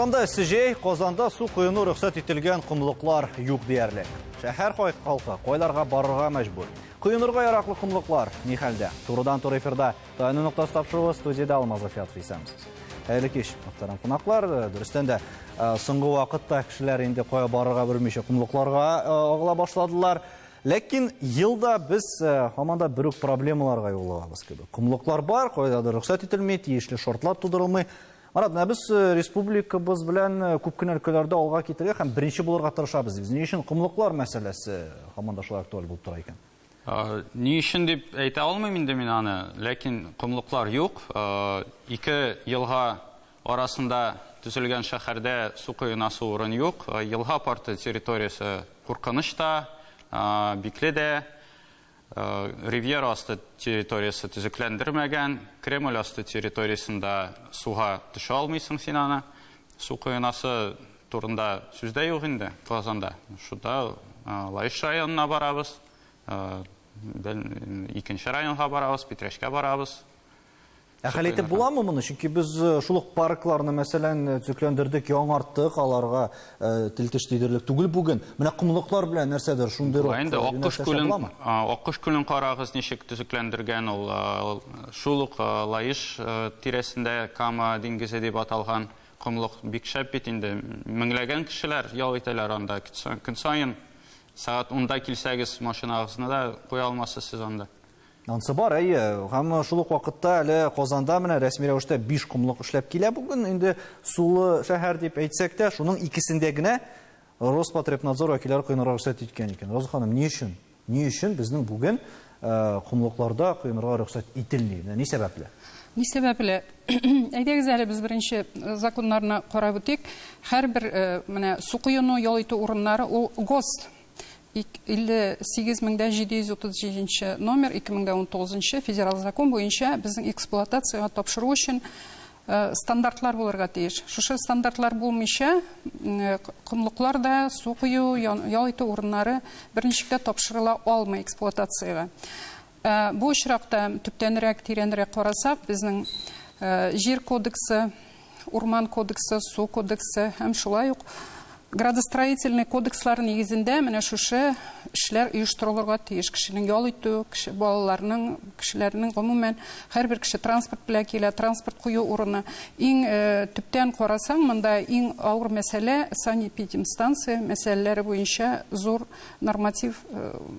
Урамда эссе җәй, Казанда су коену рөхсәт ителгән комлыклар юк диярлек. Шәһәр халкы кайларга барырга мәҗбүр. Коенырга яраклы комлыклар ни хәлдә? Турыдан-туры эфирда Таяну ноктасы тапшыруы, студиядә Алмаз Гафиятов, исәнмесез. Хәерле кич, мөхтәрәм кунаклар. Дөрестән дә, соңгы вакытта кешеләр инде кая барырга белмичә комлыкларга агыла башладылар. Ләкин елда без һаман да бер үк проблемаларга юлыгабыз кебек. Комлыклар бар, кайдадыр рөхсәт ителми, тиешле шартлар тудырылмый. Марат, менә без республикабыз белән күп кенә өлкәләрдә алга китергә һәм беренче булырга тырышабыз дибез. Ни өчен комлыклар мәсьәләсе һаман да шулай актуаль булып тора икән? Ни өчен дип әйтә алмыйм инде мин аны, ләкин комлыклар юк. Ике елга арасында төзелгән шәһәрдә су коенасы урын юк. Елга порты территориясе куркыныч та, бикле дә. Ривьера асты территориясе төзекләндермәгән, Кремль асты территориясендә суга төшә алмыйсың син аны. Су коенасы турында сүз дә юк инде Казанда. Шунда Лаеш районына барабыз, икенче районга барабыз, Питрәчкә барабыз. Ә хәл итеп буламы моны? Чөнки без шул ук паркларны, мәсәлән, төзекләндердек, яңарттык, аларга тел-теш тидерерлек түгел бүген. Менә комлыклар белән нәрсәдер шундыйрак Инде Аккош күлен, Аккош күлен карагыз, ничек төзекләндергән ул. Шул ук Лаеш тирәсендә Кама диңгезе дип аталган комлык бик шәп бит инде. Меңләгән кешеләр ял итәләр анда. Көн саен сәгать унда килсәгез, машинагызны да куя алмассыз сез анда. Ансы бар, әйе. Һәм шул ук вакытта әле Казанда менә рәсми рәвештә 5 комлык эшләп килә бүген. Инде сулы шәһәр дип әйтсәк тә, шуның икесендә генә Роспотребнадзор вәкилләре коенырга рөхсәт иткән икән. Роза ханым, ни өчен? Ни өчен безнең бүген комлыкларда коенырга рөхсәт ителми? Менә ни сәбәпле? Ни сәбәпле? Әйдәгез әле без беренче законнарны карап үтик. Һәрбер менә су коену, ял итү урыннары ул ГОСТ 58737 нче номер 2019 нчы федераль закон буенча безнең эксплуатациягә тапшыру өчен стандартлар булырга тиеш. Шушы стандартлар булмыйча, комлыклар да, су кою, ял итү урыннары берничек тә тапшырыла алмый эксплуатациягә. Бу очракта төптәнрәк, тирәнрәк карасак, безнең Җир кодексы, Урман кодексы, Су кодексы һәм шулай ук градостроительный кодекслар нигезендә менә шушы эшләр оештырылырга тиеш. Кешенең ял итү, кеше, балаларның, кешеләрнең гомумән һәрбер кеше транспорт белән килә, транспорт кую урыны. Иң төптән карасаң, монда иң авыр мәсьәлә санэпидемстанция мәсьәләләре буенча зур норматив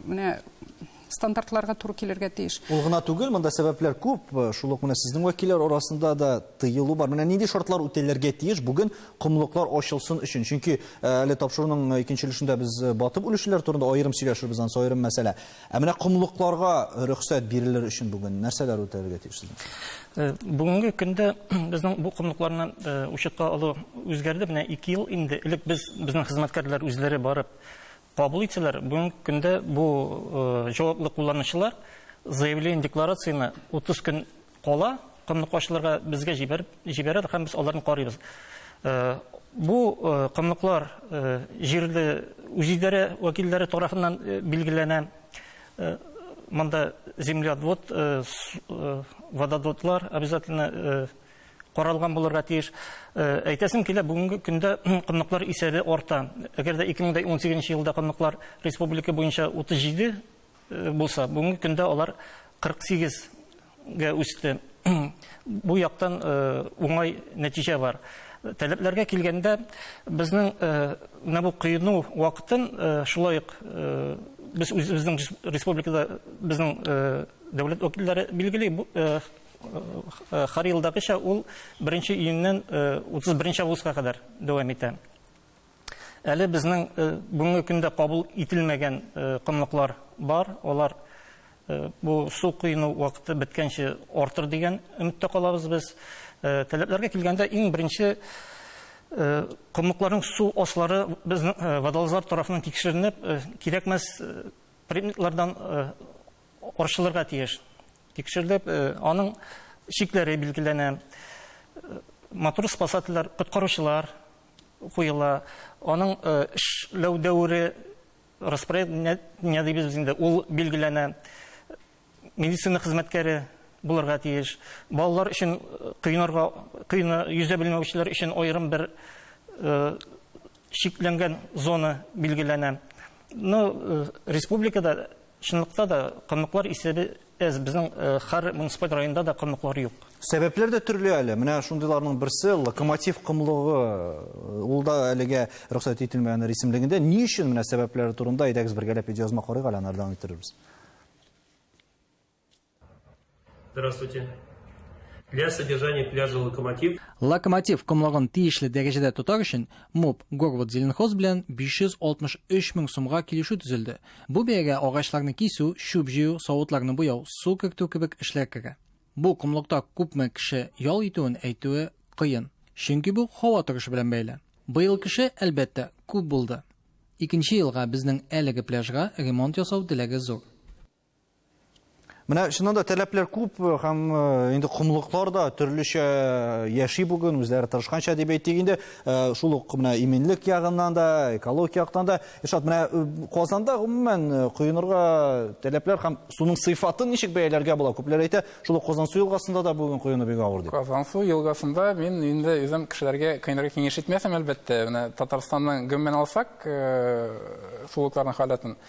менә стандартларга туры килергә тиеш. Ул гына түгел, монда сәбәпләр күп. Шул ук менә сезнең вәкилләр арасында да тыелу бар. Менә нинди шартлар үтәлергә тиеш бүген комлыклар ачылсын өчен? Чөнки әле тапшыруның икенче өлешендә без батып үлүчеләр турында аерым сөйләшербез, анысы аерым мәсьәлә. Ә менә комлыкларга рөхсәт бирелер өчен бүген нәрсәләр үтәлергә тиеш сезнең? Бүгенге көндә безнең бу комлыкларны учетка алу үзгәрде. Менә 2 ел инде элек без, безнең хезмәткәрләр үзләре барып Кабул итсәләр, бүгенге көндә бу җаваплы кулланучылар заявление, декларацияне 30 көн кала комлык ачылырга безгә җибәреп җибәрәләр һәм без аларны карыйбыз. Бу комлыклар җирле үзидарә вәкилләре тарафыннан билгеләнә. Монда землеотвод, вододотлар обязательно каралган булырга тиеш. Әйтәсем килә, бүгенге көндә комлыклар исәбе арта. Әгәр дә 2018 елда комлыклар республика буенча 37 булса, бүгенге көндә алар 48 гә үсте. Бу яктан уңай нәтиҗә бар. Таләпләргә килгәндә, безнең менә бу коену вакытын шулай ук без үзебезнең республикада безнең дәүләт вәкилләре билгели. Һәр елдагыча ул 1 июньнән 31 августка кадәр дәвам итә. Әле безнең бүгенге көндә кабул ителмәгән комлыклар бар. Алар бу су коену вакыты беткәнче артыр дигән өметтә калабыз без. Таләпләргә килгәндә, иң беренче комлыкларның су аслары безнең водолазлар тарафыннан тикшеренеп, кирәкмәс предметлардан арчылырга тиеш. Тикшерелеп, аның чикләре билгеләнә. Матур спасательләр, коткаручылар куела. Аның эшләү дәвере, распоряжение дибез без инде, ул билгеләнә. Медицина хезмәткәре булырга тиеш. Балалар өчен коенырга, коены йөзә белмәүчеләр өчен аерым бер Чикләнгән зона билгеләнә. Ну, республикада чынлыкта да комлыклар исәбе әз. Безнең һәр муниципаль районда да комлыклар юк. Сәбәпләр дә төрле әле. Менә шундыйларның берсе Локомотив комлыгы. Ул да әлегә рөхсәт ителмәгәннәр исемлегендә. Ни өчен менә сәбәпләре турында әйдәгез бергәләп видеоязма карыйк әле, аннары дәвам иттерербез. Здравствуйте. Для содержания пляжа Локомотив. Локомотив комлыгын тиешле дәрәҗәдә тотар өчен МОП Горводзеленхоз белән 563 мең сумга килешү төзелде. Бу бәягә агачларны кисү, чүп җыю, савытларны буяу, су кертү кебек эшләр керә. Бу комлыкта күпме кеше ял итүен әйтүе кыен, чөнки бу һава торышы белән бәйле. Быел кеше, әлбәттә, күп булды. Икенче елга безнең әлеге пляжга ремонт ясау теләге зур. Менә чыннан да таләпләр күп һәм инде комлыклар да төрлечә яши бүген, үзләре тырышканча дип әйтик инде. Шул ук менә иминлек ягыннан да, экология яктан да. Илшат, менә Казанда гомумән коенырга таләпләр һәм суның сыйфатын ничек бәяләргә була? Күпләр әйтә, шул ук Казансу елгасында да бүген коену бик авыр дип. Казансу елгасында мин инде үзем кешеләргә коенырга киңәш итмәсәм, әлбәттә. Менә Татарстанның гомумән алсак, сулыкларның халәтен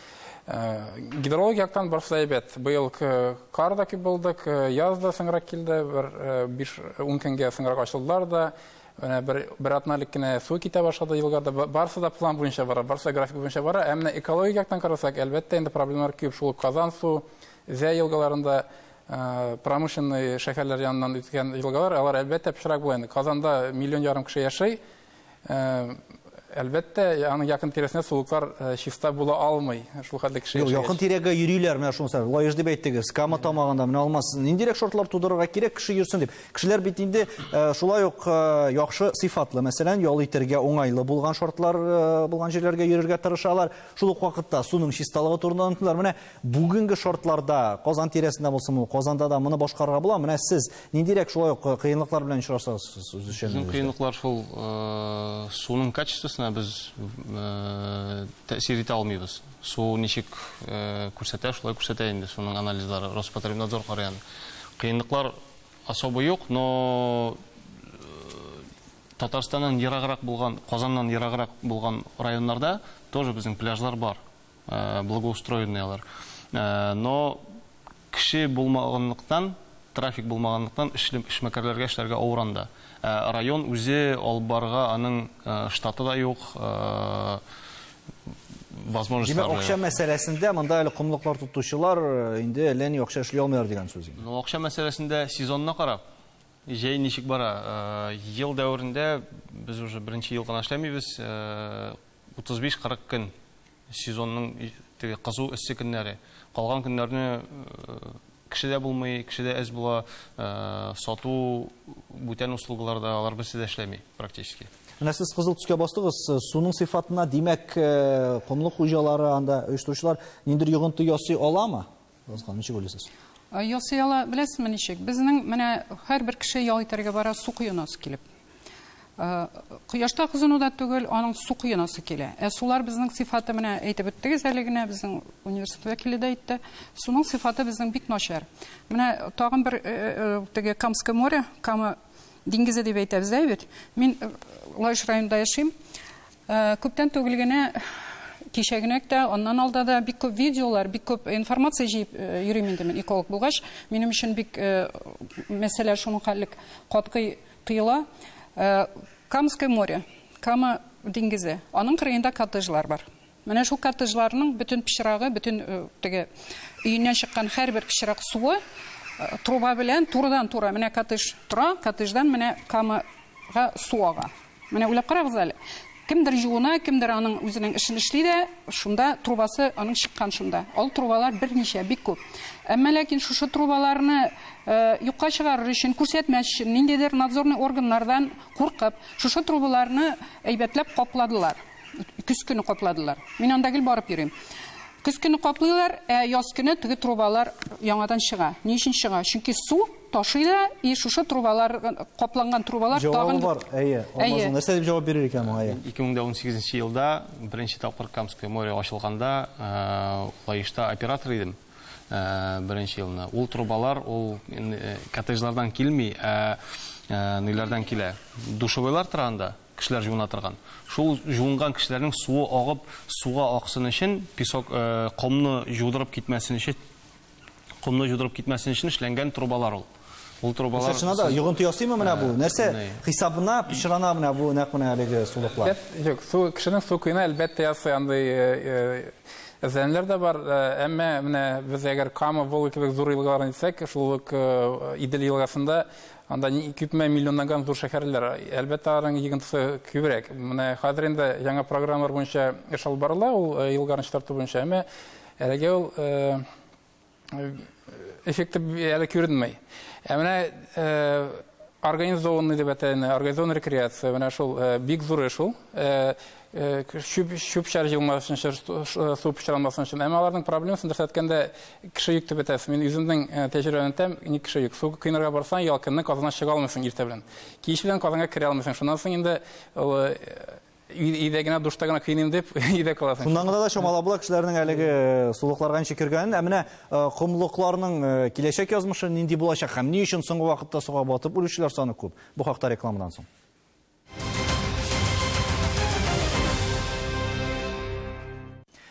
Гидрологик яктан барысы да әйбәт. Быел кар да күп булды, яз да соңрак килде, бер 5-10 көнгә соңрак ачылдылар да. Менә бер, бер атна элек кенә су китә башлады елгада. Барысы да план буенча бара, барысы да график буенча бара. Ә менә экологик яктан карасак, әлбәттә, инде проблемалар күп. Шул ук Казан су, Зәй елгаларында промышленный шәһәрләр яныннан үткән елгалар, алар әлбәттә пычрак була инде. Казанда миллион ярым кеше яши. Әлбәттә, аның якын тирәсендә сулыклар чиста була алмый. Шул хәтле кеше Юк, якын тирәгә йөриләр, менә шунысы. Лаеш дип әйттегез, Кама тамагында, менә Алмаз, ниндирәк шартлар тудырырга кирәк, кеше йөрсен дип. Кешеләр бит инде шулай ук яхшы сыйфатлы, мәсәлән, ял итәргә уңайлы булган шартлар булган җирләргә йөрергә тырышалар. Шул ук вакытта суның чисталыгы турында онытмыйлар. Менә бүгенге шартларда, Казан тирәсендә булсынмы, Казанда да моны башкарырга була. Менә сез ниндирәк шулай ук кыенлыклар белән очрашасыз үз эшчәнлегегездә? Безнең кыенлыклар шул суның качествосына без тәэсир итә алмыйбыз. Су ничек күрсәтә, шулай күрсәтә инде суның анализлары. Роспотребнадзор карый аны. Кыенлыклар особо юк, но Татарстаннан ераграк булган, Казаннан ераграк булган районнарда тоже безнең пляжлар бар. Благоустроенный алар. Но кеше булмаганлыктан, трафик булмаганлыктан эшмәкәрләргә эшләргә авыр анда. Ә район үзе алып барырга аның штаты да юк, возможностьлары Димәк, акча мәсьәләсендә монда әле комлыклар тотучылар инде әллә ни акча эшли алмыйлар дигән сүз инде. Ну, акча мәсьәләсендә сезонына карап, җәй ничек бара, ел дәверендә без уже беренче ел гына эшләмибез, 35-40 көн сезонның теге кызу эссе көннәре. Калган көннәрне кеше дә булмый, кеше дә әз була, сату, бүтән услугалар да алар берсе дә эшләми практически. Менә сез кызыл төскә бастыгыз, суның сыйфатына, димәк, комлык хуҗалары анда оештыручылар ниндидер йогынты ясый аламы? Роза ничек уйлыйсыз? Ясый ала, беләсезме ничек? Безнең менә һәрбер кеше ял итәргә бара, су коенасы килеп. Кояшта кызыну да түгел, аның су коенасы килә. Ә сулар безнең сыйфаты менә әйтеп үттегез әле генә, безнең университет вәкиле дә әйтте. Суның сыйфаты безнең бик начар. Менә тагын бер теге Камское море, Кама диңгезе дип әйтәбез дә бит. Мин Лаеш районында яшим. Күптән түгел генә кичә генә тә, аннан алда да бик күп видеолар, бик күп информация җыеп йөрим инде мин эколог булгач. Минем өчен бик мәсьәлә шуның хәллек катгый тоела. Камское море, Кама диңгезе. Аның кырыенда коттеджлар бар. Менә шул коттеджларның бөтен пычрагы, бөтен теге өеннән чыккан һәрбер пычрак суы труба белән турыдан-туры менә коттедж тора, коттедждан менә Камага су ага. Менә уйлап карагыз әле. Кемдер юына, кемдер аның үзенең эшен эшли дә, шунда трубасы аның чыккан шунда. Ал трубалар берничә, бик күп. Әмма ләкин шушы трубаларны юкка чыгарыр өчен, күрсәтмәс өчен, ниндидер надзорный органнардан куркып, шушы трубаларны әйбәтләп капладылар. Көз көне капладылар. Мин анда гел барып йөрим. Көз көне каплыйлар, ә яз көне теге трубалар яңадан чыга. Ни өчен чыга? Чөнки су ташый да, и шушы трубалар, капланган трубалар тагын... Җавабы бар, әйе. Алмазның нәрсә дип җавап бирер икән моңа, әйе. 2018 елда беренче тапкыр Камское море ачылганда, Лаешта оператор идем беренче елны. Ул трубалар ул коттеджлардан килми, ә ниләрдән килә. Душевойлар тора анда. кешеләр җуына торган. Шул җуынган кешеләрнең суы агып, суга аксын өчен, песок, комны жудырып китмәсен өчен, комны жудырып китмәсен өчен эшләнгән трубалар ул. Ул трубалар. Чыннан да йогынты ясыймы менә бу? Нәрсә хисабына пычрана менә бу нәкъ менә әлеге сулыклар? Юк, су кешенең су коена әлбәттә ясый андый эзләнүләр дә бар, әмма менә без әгәр Кама, Волга кебек зур елгаларны әйтсәк, шул ук Идел елгасында анда күпме миллионлаган зур шәһәрләр, әлбәттә, аларның йогынтысы күбрәк. Менә хәзер инде яңа программалар буенча эш алып барыла, ул елганы чистарту буенча, әмма әлегә ул эффекты әле күренми. Ә менә организованный дип әйтәйен, организованный рекреация, менә шул бик зур эш ул. Чүп-чар җыелмасын өчен, су пычранмасын өчен. Әмма аларның проблемасын дөрес әйткәндә кеше йөк дип әйтәсез. Мин үземнең тәҗрибәмне әйтәм, ник кеше йөк. Су коенырга барсаң, ял көнне Казаннан чыга алмыйсың иртә белән. Кич белән Казанга керә алмыйсың. Шуннан соң инде ул өйдә генә, душта гына коеныйм дип, өйдә каласың. Шуннан гына да чамалап була кешеләрнең әлеге сулыкларга ничек кергәнен. Ә менә комлыкларның киләчәк язмышы нинди булачак һәм ни өчен соңгы вакытта суга батып үлүчеләр саны күп? Бу хакта рекламадан соң.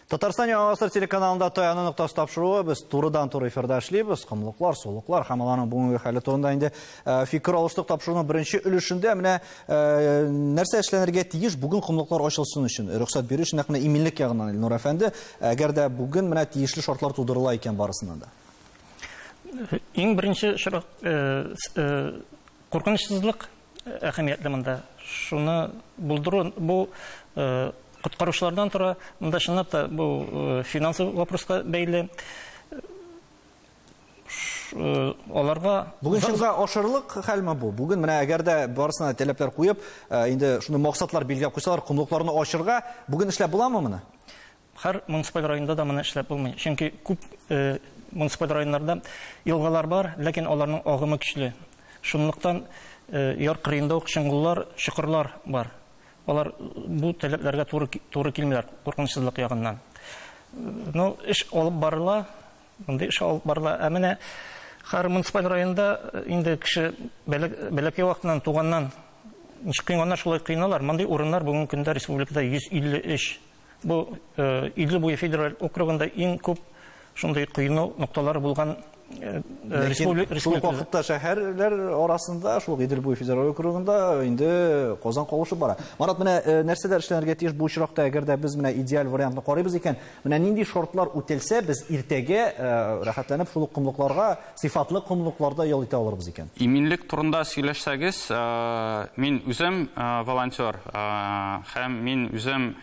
Татарстан Яңа Гасыр телеканалында Таяну ноктасы тапшыруы без турыдан-туры эфирда эшлибез. Комлыклар, сулыклар һәм аларның бүгенге хәле турында инде фикер алыштык тапшыруның беренче өлешендә. Менә нәрсә эшләнергә тиеш бүген комлыклар ачылсын өчен, рөхсәт бирү өчен нәкъ менә иминлек ягыннан, Илнур әфәнде, әгәр дә бүген менә тиешле шартлар тудырыла икән барысыннан да. Иң беренче чират куркынычсызлык әһәмиятле монда. Шуны булдыру бу коткаручылардан тора. Монда чынлап та бу финансовый вопроска бәйле. Аларга бүген чынга ашырлык хәлме бу? Бүген менә әгәр дә барысына таләпләр куеп, инде шуны максатлар билгеләп куйсалар, комлыкларны ачырга бүген эшләп буламы моны? Һәр муниципаль районда да моны эшләп булмый. Чөнки күп муниципаль районнарда елгалар бар, ләкин аларның агымы көчле. Шунлыктан яр кырыенда ук чоңгыллар, чокырлар бар. Алар бу таләпләргә туры туры килмиләр куркынычсызлык ягыннан. Ну, эш алып барыла, мондый эш алып барыла. Ә менә һәр муниципаль районда инде кеше бәләкәй вакытыннан, туганнан ничек кыйнганнар, шулай кыйналар. Мондый урыннар бүгенге көндә республикада 153. Бу Идел буе федераль округында иң күп шундый коену нокталары булган республика. Шул ук вакытта шәһәрләр арасында, шул ук Идел буе федераль округында инде Казан калышып бара. Марат, менә нәрсәләр эшләнергә тиеш бу очракта, әгәр дә без менә идеаль вариантны карыйбыз икән, менә нинди шартлар үтәлсә, без иртәгә рәхәтләнеп шул ук комлыкларга, сыйфатлы комлыкларда ял итә алырбыз икән? Иминлек турында сөйләшсәгез, мин үзем волонтер һәм мин үзем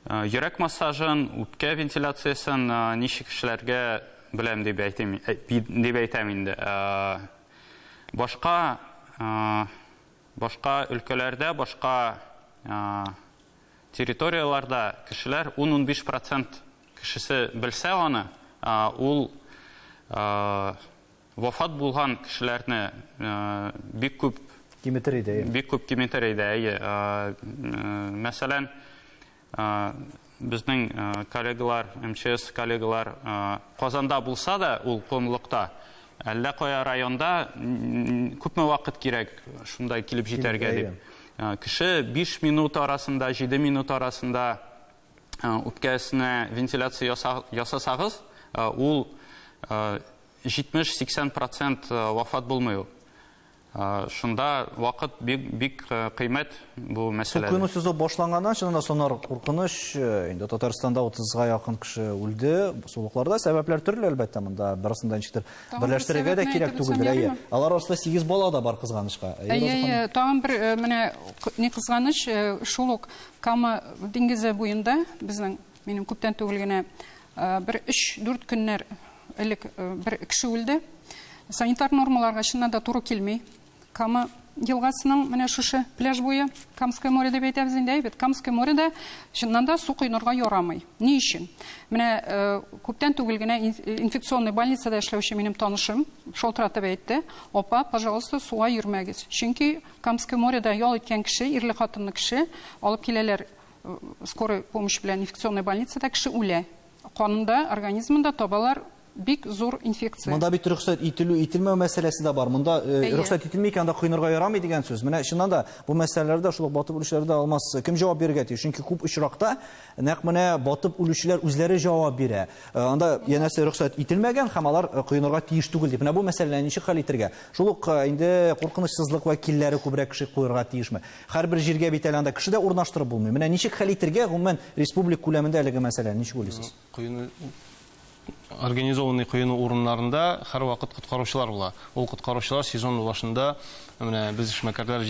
йөрәк массажын, үпкә вентиляциясен ничек эшләргә беләм дип әйтим, дип әйтәм инде. Башка башка өлкәләрдә, башка территорияләрдә кешеләр 10-15 процент кешесе белсә аны, ул вафат булган кешеләрне бик күп киметер иде. Бик күп киметер иде, әйе. Мәсәлән, безнең коллегалар, МЧС коллегалар Казанда булса да, ул комлыкта, әллә кая районда күпме вакыт кирәк шунда килеп җитәргә дип. Кеше 5 минут арасында, 7 минут арасында үпкәсенә вентиляция ясасагыз, ул 70-80 процент вафат булмый ул. Шунда вакыт бик бик кыйммәт бу мәсьәләдә. Су коену сезоны башланганнан чыннан да сонар куркыныч. Инде Татарстанда 30-га якын кеше үлде сулыкларда. Сәбәпләр төрле, әлбәттә, монда барысын да ничектер берләштерергә дә кирәк түгелдер. Әйе. Алар арасында 8 бала да бар, кызганычка. Әйе, тагын бер менә ни кызганыч, шул ук Кама диңгезе буенда безнең, минем күптән түгел генә бер 3-4 көннәр элек бер кеше үлде. Санитар нормаларга чыннан да туры килми. Кама елгасының менә шушы пляж буе, Камское море дип әйтәбез инде, әйбәт. Камское мореда чыннан да су коенырга ярамый. Ни өчен? Менә күптән түгел генә инфекционный больницада эшләүче минем танышым шалтыратып әйтте: "Апа, пожалуйста, суга йөрмәгез. Чөнки Камское мореда ял иткән кеше, ирле-хатынлы кеше, алып киләләр скорый помощь белән инфекционный больницада кеше үлә. Канында, организмында табалар. Бик зур инфекция. Монда бит рөхсәт ителү, ителмәү мәсьәләсе дә бар. Монда рөхсәт ителми икән, анда коенырга ярамый дигән сүз. Менә чыннан да бу мәсьәләләрдә шул ук батып үлүчеләрдә Алмаз кем җавап бирергә тиеш? Чөнки күп очракта нәкъ менә батып үлүчеләр үзләре җавап бирә. Анда янәсе рөхсәт ителмәгән һәм алар коенырга тиеш түгел дип. Менә бу мәсьәләне ничек хәл итергә? Шул ук инде куркынычсызлык вәкилләре күбрәк кеше куерга тиешме? Һәрбер җиргә бит әле анда кеше дә урнаштырып булмый. Менә ничек хәл итергә, гомумән, республика күләмендә әлеге мәсьәләне ничек уйлыйсыз? Коену организованный коену урыннарында һәрвакыт коткаручылар була. Ул коткаручылар сезон башында менә без эшмәкәрләр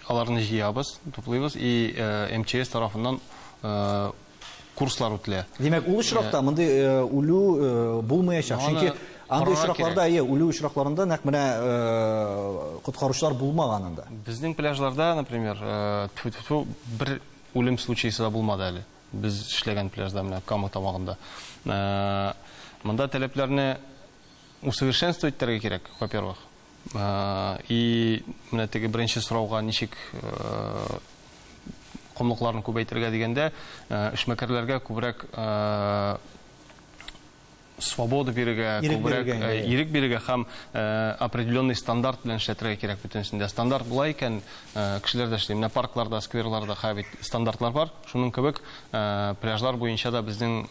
аларны җыябыз, туплыйбыз и МЧС тарафыннан курслар үтелә. Димәк, ул очракта мондый үлү булмаячак. Чөнки андый очракларда, әйе, үлү очракларында нәкъ менә коткаручылар булмаган анда. Безнең пляжларда, например, тьфу-тьфу-тьфу, бер үлем случайсы да булмады әле. Без эшләгән пляжда, менә Кама тамагында. Монда таләпләрне усовершенствовать итәргә кирәк, во-первых. И менә теге беренче сорауга ничек комлыкларны күбәйтергә дигәндә, эшмәкәрләргә күбрәк свобода бирергә, күбрәк ирек бирергә һәм определенный стандарт белән эшләтергә кирәк бөтенесендә. Стандарт була икән, кешеләр дә эшли. Менә паркларда, скверларда хәзер бит стандартлар бар. Шуның кебек пляжлар буенча да безнең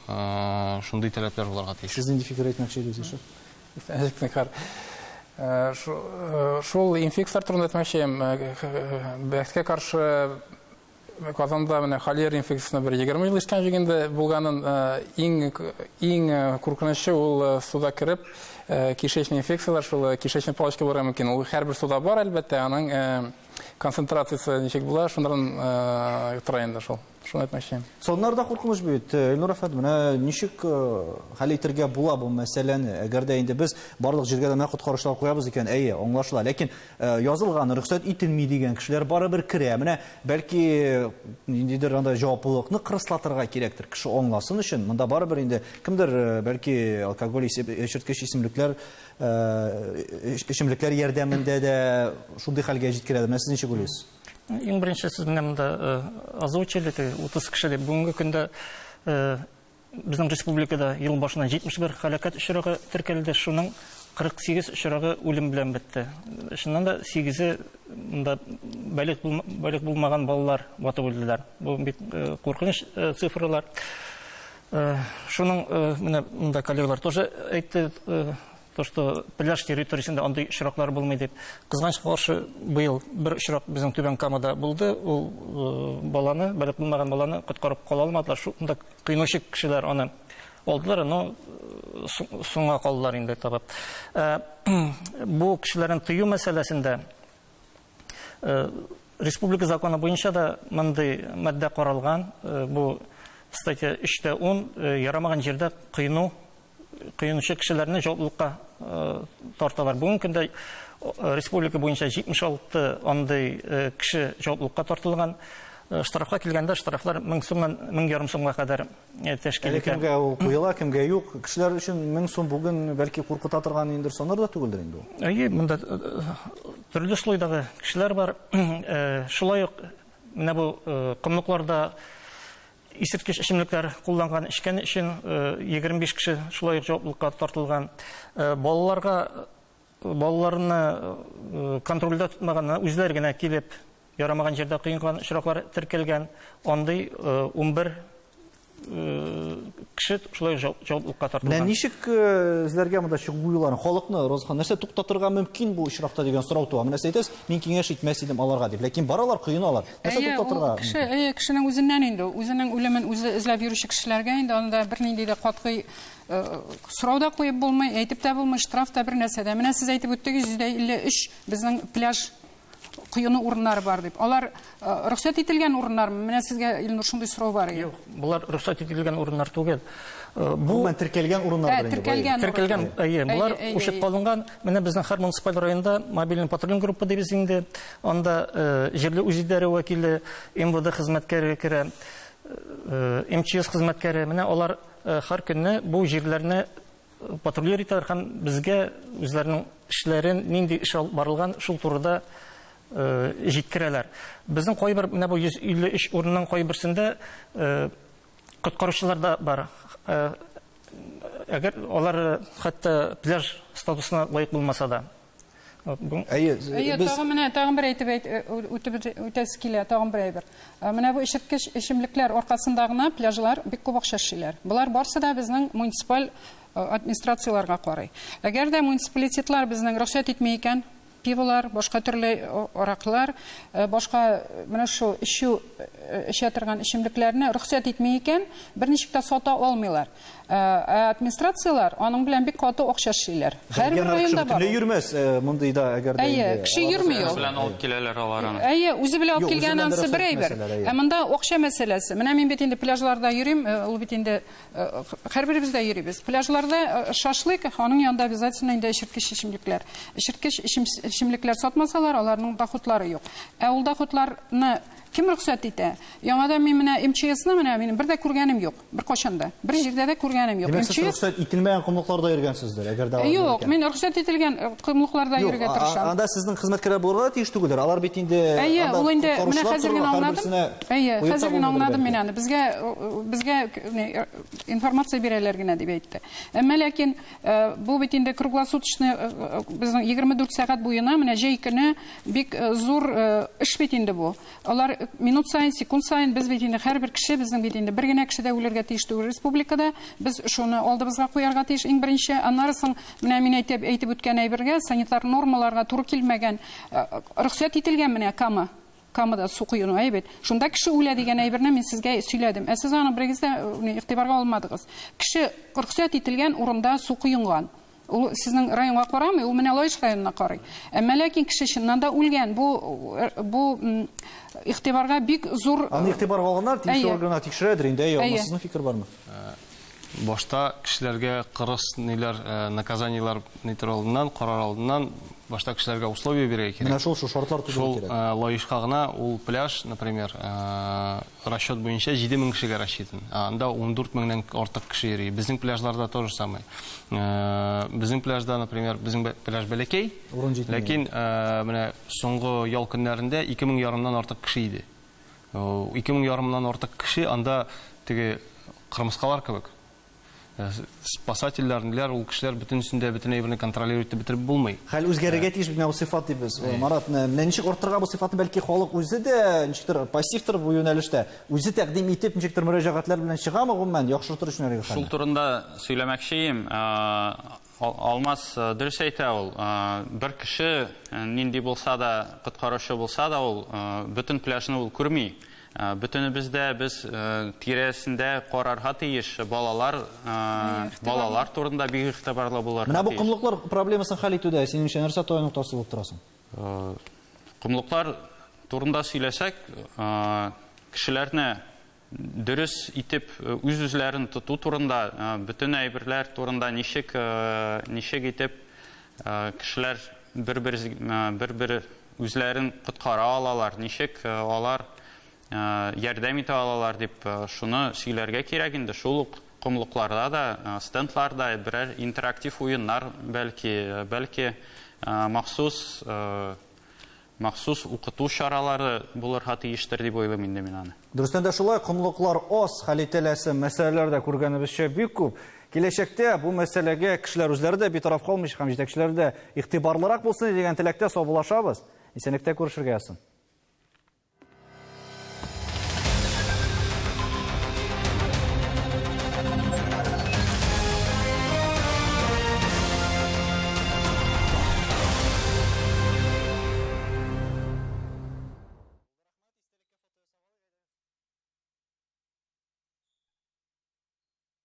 шундый таләпләр булырга тиеш. Сез нинди фикер әйтмәкче идегез, Илшат? Шул инфекцияләр турында әйтмәкче идем. Бәхеткә каршы Казанда менә холера инфекциясенә бер 20 ел ишкән җигендә булганын иң иң куркынычы ул суда кереп кишечный инфекцияләр, шул кишечный палочка булырга мөмкин. Ул һәрбер суда бар, әлбәттә, аның концентрациясе ничек була, шуннан тора инде шул. Шуны әйтмәкче. Саннар да куркыныч бит. Илнур әфәнде, менә ничек хәл итергә була бу мәсьәләне? Әгәр дә инде без барлык җиргә дә менә коткаручылар куябыз икән, әйе, аңлашыла. Ләкин язылган, рөхсәт ителми дигән кешеләр барыбер керә. Менә бәлки ниндидер анда җаваплылыкны кырыслатырга кирәктер, кеше аңласын өчен. Монда барыбер инде кемдер бәлки алкоголь эчерткеч исемлекләр, эчемлекләр ярдәмендә дә шундый хәлгә җиткерәдер. Менә сез ничек уйлыйсыз? Иң беренче сез менә монда озвучили, теге 30 кеше дип. Бүгенге көндә безнең республикада ел башыннан 71 һәлакәт очрагы теркәлде, шуның 48 очрагы үлем белән бетте. Чыннан да 8-е монда балигъ булмаган балалар батып үлделәр. Бу бик куркыныч цифралар. Шуның менә монда коллегалар тоже әйтте, то, что пляж территориясендә андый очраклар булмый дип. Кызганычка каршы, быел бер очрак безнең Түбән Камада булды. Ул баланы, балигъ булмаган баланы коткарып кала алмадылар. Шунда кыйнаучы кешеләр аны алдылар, но соңга калдылар инде табып. Бу кешеләрне тыю мәсьәләсендә республика законы буенча да мондый маддә каралган. Бу статья 3.10, ярамаган җирдә кыйну кыйнучы кешеләрне җаваплылыкка тарталар. Бүгенге көндә республика буенча 76 андый кеше җаваплылыкка тартылган. Штрафка килгәндә штрафлар 1000 сумнан 1500 сумга кадәр тәшкил Әле итә. кемгә ул куела, кемгә юк. Кешеләр өчен 1000 сум бүген бәлки куркыта торган инде саннар да түгелдер инде ул. Әйе, монда төрле слойдагы кешеләр бар. Шулай ук менә бу комлыкларда исерткеч эчемлекләр кулланган, эчкән өчен 25 кеше шулай ук җаваплылыкка тартылган. Балаларга, балаларны контрольдә тотмаган, үзләре генә килеп ярамаган җирдә кыенган очраклар теркәлгән. Андый 11 кеше шулай ук җаваплылыкка тартылган. Менә ничек эзләргә монда чыгу юлларын? Халыкны, Роза ханым, нәрсә туктатырга мөмкин бу очракта дигән сорау туа. Менә сез әйтәсез, мин киңәш итмәс идем аларга дип. Ләкин баралар, кыеналар. Нәрсә Әйе, ул туктатырга кеше, мөмкин? әйе, кешенең үзеннән инде, үзенең үлемен үзе эзләп йөрүче кешеләргә инде анда бернинди дә катгый сорау да куеп булмый, әйтеп тә булмый, штраф та бер нәрсә дә. Менә сез әйтеп үттегез, 153 безнең пляж коену урыннары бар дип. Алар рөхсәт ителгән урыннармы? Менә сезгә, Илнур, шундый сорау бар иде. Юк, булар рөхсәт ителгән урыннар түгел. Бу Гомумән теркәлгән урыннар инде, Теркәлгән урын. Теркәлгән, әйе, булар учет калынган. Менә безнең һәр муниципаль районда мобильный патрульный группа дибез инде. Анда җирле үзидарә вәкиле, МВД хезмәткәре керә, МЧС хезмәткәре. Менә алар һәр көнне бу җирләрне патрульер итәләр һәм безгә үзләренең эшләрен, нинди эш алып барылган, шул турыда җиткерәләр. Безнең кайбер, менә бу 153 урынның кайберсендә коткаручылар да бар. Әгәр алар хәтта пляж статусына лаек булмаса да. Әйе, Әйе, тагын менә тагын бер әйтеп әйт, үтеп үтәсе килә, тагын бер әйбер. Менә бу исерткеч эчемлекләр аркасында гына пляжлар бик күп акча эшлиләр. Болар барсы да безнең муниципаль администрацияләргә карый. Әгәр дә муниципалитетлар безнең рөхсәт итми икән, пиволар, башка төрле аракылар, башка менә шул эчү эчә торган эчемлекләрне рөхсәт итми икән, берничек тә сата алмыйлар. Ә администрацияләр аның белән бик каты акча эшлиләр. Һәрбер районда бар. Бөтенләй йөрмәс мондый да, әгәр дә Әйе, кеше йөрми ул. Үзе белән алып киләләр алар аны. Әйе, үзе белән алып килгән анысы бер әйбер. Ә монда акча мәсьәләсе. Менә мин бит инде пляжларда йөрим, ул бит инде һәрберебез дә йөрибез. Пляжларда шашлык, аның янында обязательно инде эчерткеч эчемлекләр. Эчерткеч эчемлекләр сатмасалар, аларның доходлары юк. Ә ул доходларны кем рөхсәт итә? Яңадан мин менә МЧСны менә минем бер дә күргәнем юк. Беркайчан да. Бер җирдә дә күргәнем юк. Димәк, сез рөхсәт ителмәгән комлыкларда йөргәнсездер, әгәр дә алар Юк, мин рөхсәт ителгән комлыкларда йөрергә тырышам. Анда сезнең хезмәткәрләр булырга да тиеш түгелдер. Алар бит инде Әйе, ул инде менә хәзер генә аңладым. Әйе, хәзер генә аңладым мин аны. Безгә безгә информация бирәләр генә дип әйтте. Әмма ләкин бу бит инде круглосуточный безнең 24 сәгать буена менә җәй көне бик зур эш бит инде бу. Алар минут саен, секунд саен без бит инде һәрбер кеше безнең бит инде бер генә кеше дә үлергә тиеш түгел республикада. Без шуны алдыбызга куярга тиеш иң беренче. Аннары соң менә мин әйтеп, әйтеп үткән әйбергә санитар нормаларга туры килмәгән рөхсәт ителгән менә Кама. Камада су коену әйбәт. Шунда кеше үлә дигән әйберне мин сезгә сөйләдем. Ә сез аны берегез дә игътибарга алмадыгыз. Кеше рөхсәт ителгән урында су коенган. Ул сезнең районга карамый, ул менә Лаеш районына карый. Әмма ләкин кеше чыннан да үлгән. Бу бу игътибарга бик зур Аны игътибарга алганнар, тиешле органнар тикшерәдер инде, әйе, Алмаз, сезнең фикер бармы? Башта кешеләргә кырыс ниләр, наказаниеләр нитер алдыннан, карар алдыннан башта кешеләргә условия бирергә кирәк. Менә шул, шул шартлар тудыру кирәк. Шул Лаешка гына ул пляж, например, расчет буенча 7000 кешегә рассчитан. Ә анда 14 меңнән артык кеше йөри. Безнең пляжларда то же самое. Безнең пляжда, например, безнең пляж бәләкәй, ләкин менә соңгы ял көннәрендә 2000 ярымнан артык кеше иде. 2000 ярымнан артык кеше анда теге кырмыскалар кебек. Спасательләр, ниләр, ул кешеләр бөтенесен дә, бөтен әйберне контролировать итеп бетереп булмый. Хәл үзгәрергә тиеш бит менә бу сыйфат дибез. Марат, менә ничек арттырырга бу сыйфатны, бәлки халык үзе дә ничектер пассивтыр бу юнәлештә, үзе тәкъдим итеп, ничектер мөрәҗәгатьләр белән чыгамы гомумән, яхшыртыр өчен әлеге хәлне? Шул турында сөйләмәкче идем. Алмаз дөрес әйтә ул. Бер кеше нинди булса да, коткаручы булса да, ул бөтен пляжны ул күрми. Бөтенебез дә без тирәсендә карарга тиеш. Балалар, балалар турында бик игътибарлы булырга тиеш. Менә бу комлыклар проблемасын хәл итүдә синеңчә нәрсә таяну ноктасы булып тора соң? Комлыклар турында сөйләсәк, кешеләрне дөрес итеп үз-үзләрен тоту турында, бөтен әйберләр турында ничек, ничек итеп кешеләр бер-бер, бер-бер үзләрен коткара алалар, ничек алар ярдәм итә алалар дип шуны сөйләргә кирәк инде. Шул ук комлыкларда да, стендларда берәр интерактив уеннар бәлки, бәлки махсус Махсус укыту чаралары булырга тиештер дип уйлыйм инде мин аны. Дөрестән дә шулай, комлыклар аз, хәл ителәсе мәсьәләләр дә күргәнебезчә бик күп. Киләчәктә бу мәсьәләгә кешеләр үзләре дә битараф калмыйча һәм җитәкчеләр дә игътибарлырак булсын дигән теләктә саубуллашабыз. Исәнлектә күрешергә язсын.